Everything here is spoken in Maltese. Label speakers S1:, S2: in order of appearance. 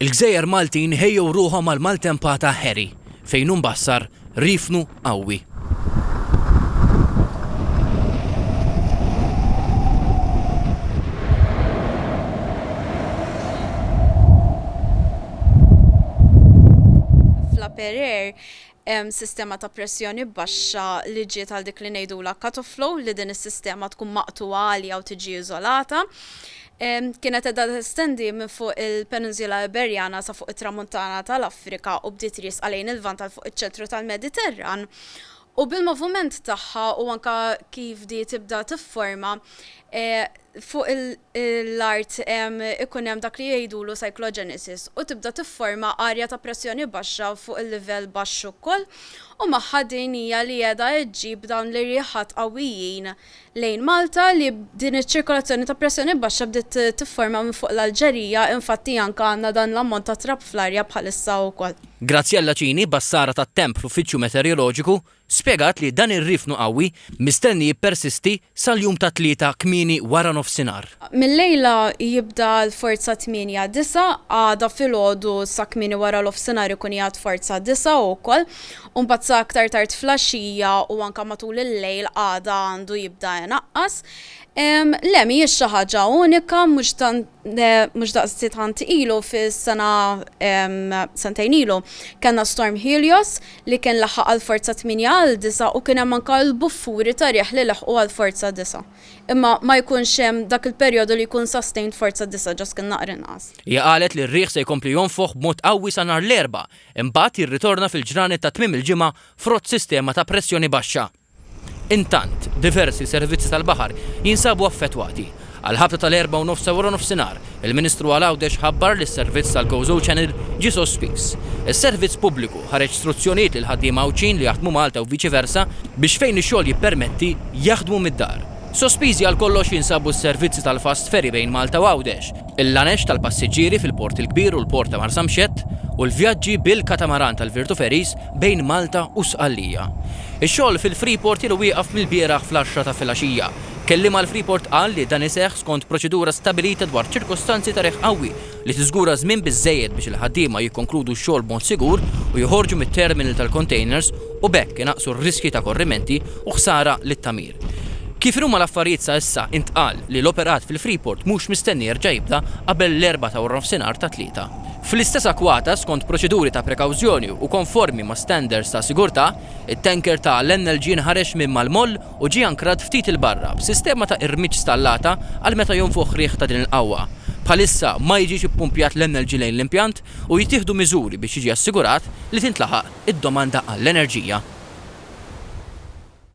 S1: Il-gżejjer Maltin ħejjew ruħhom għall-maltempata Harry, fejn hu mbassar riefnu qawwi.
S2: Fl-upper air hemm sistema ta' pressjoni baxxa li ġiet għal dik li ngħidulha cut-off flow li din is-sistema tkun maqtugħa għalja u tiġi iżolata. Kienet qiegħda testendi minn fuq il-Peninsula Iberjana sa fuq it-Tramuntana tal-Afrika u bdiet riesqa lejn il-Lvant għal fuq iċ-ċentru tal-Mediterran. U bil-moviment tagħha u anke kif di tibda tifforma, fuq l-art ikun hemm dak li jgħidulu cyclogenesis u tibda tifforma arja ta' pressjoni baxxa fuq il-livell baxx ukoll u magħha din hija li qiegħda ġġib dawn l-irjiħat qawwijin lejn Malta li din iċ-ċirkolazzjoni ta' pressjoni baxxa bdiet tifforma minn fuq l-Alġerija infatti anke għandna dan l-ammont ta' trab fl-arja bħalissa wkoll.
S1: Graziella Cini, bassara tat-temp fl-Uffiċċju Meteoroloġiku, Spjegat li dan ir-riefnu qawwi mistenni jippersisti sal-jum tat-Tlieta kmieni waranofsinhar.
S2: Mil-lejla jibda l-forza tmienja disgħa, għada filgħodu sa kmieni waralofsinhar ikun qiegħed forza disgħa wkoll, u mbagħad sa aktar tard fl-għaxija u anke matul il-lejl għada għandu jibda inaqqas. Le mhijiex xi ħaġa unika, mhux tant mhux daqstant ilu fis-sena sentejn ilu kellna Storm Helios li kien laħaq għal forza 8 għal 9 u kien hemm anke l-buffuri ta' riħ li laħqu għal forza 9. Imma ma jkunx hemm dak il-perjodu li jkun sustained forza 9 just kien naqra inqas.
S1: Hija qalet li r-riħ se jkompli jonfoħ b'mod qawwi sa nhar l-Erbgħa, imbagħad jirritorna fil-ġranet ta' tmiem il-ġimgħa frott sistema ta' pressjoni baxxa. Intant, diversi servizzi tal-baħar jinsabu affettwati. Għall-ħabta tal-erbgħa u nofs ta' waranofsinhar, il-Ministru għal Għawdex ħabbar li s-servizz tal-Gozo Channel ġie sospiż. Is-Servizz Pubbliku ħareġ struzzjonijiet lill-ħaddiema Għawdxin li jaħdmu Malta u viċi versa biex fejn ix-xogħol jippermetti, jaħdmu mid-dar. Sospiżi għal kollox jinsabu s-servizzi tal-fast ferry bejn Malta u Għawdex, il-laneċ tal-passiġġieri fil-Port il-Kbir u l-Port ta' Marsamxett u l-vjaġġi bil-katamaran tal-Virtu Ferries bejn Malta u Sqallija. Ix-xogħol fil-Freeport ilu wieqaf mill-bieraħ fl-għaxra ta' filgħaxija. Kelliem għall-Freeport qal li dan iseħħ skont proċedura stabbilita dwar ċirkostanzi ta' riħ qawwi li tiżgura żmien biżżejjed biex il-ħaddiema jikkonkludu x-xogħol b'mod sigur u joħorġu mit-terminal tal-containers u b'hekk inaqqsu r-riskji ta' korrimenti u ħsara lit-tagħmir. Kif inhuma l-affarijiet sa issa intqal li l-operat fil-Freeport mhux mistenni jerġa' jibda qabel l-Erbgħa ta' waranofsinhar tat-Tlieta. Fl-istess akkwata, skont proċeduri ta' prekawżjoni u konformi ma' standards ta' sigurtà, it-tanker ta' l-NLG nħareġ minn mal-moll u ġie ankrat ftit 'il barra b'sistema ta' irmiġġ stallata għal meta jonfoħ riħ ta' din il-qawwa. Bħalissa ma jiġix ippumpjat l-NLG lejn l-impjant u jittieħdu miżuri biex jiġi assigurat li tintlaħaq id-domanda għall-enerġija.